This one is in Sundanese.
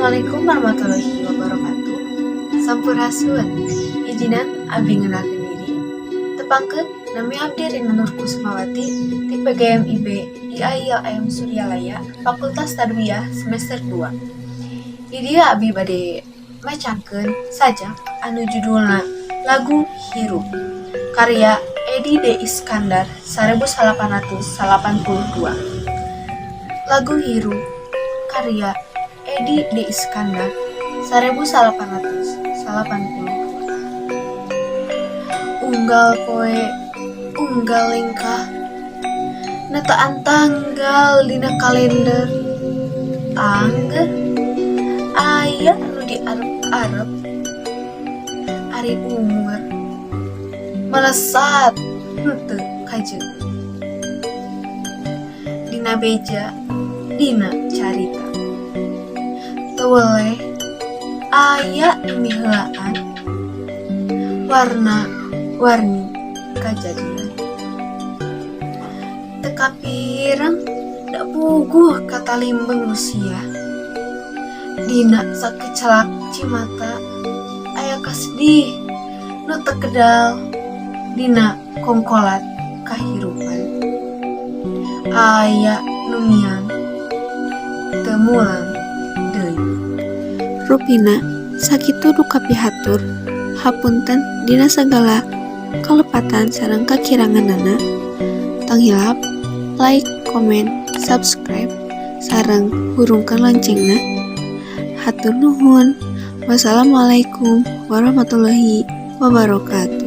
Assalamualaikum warahmatullahi wabarakatuh. Sampurasun. Ijinan abdi ngenalkeun diri. Tepangkeun, nami abdi Rina Nur Kusumawati ti PGM IB IAILM Suryalaya, Fakultas Tarbiyah semester 2. Di dieu abdi bade macakeun sajak anu judulna Lagu Hirup karya Edi D. Iskandar 1882. Lagu Hirup karya Edi D. Iskandar 1882. Unggal poe, unggal lengkah, netean tanggal dina kalender. Angger aya nu diarep-arep. Ari umur melesat henteu kajeuh. Dina beja, dina carita, teu weleh aya nu miheulaan warna warni kajadian. Teu kapireng da puguh katalimbeng nu sia. Dina sakecelak cimata aya kasedih nu teu kedal dina kongkolat kahirupan. Aya nu miang teu mulang deui. Rupina sakitu nu kapihatur. Hapunten dina sagala kalepatan sareng kakiranganana. Tong hilap like, komen, subscribe, sareng hurungkeun loncengna. Hatur nuhun. Wassalamualaikum warahmatullahi wabarakatuh.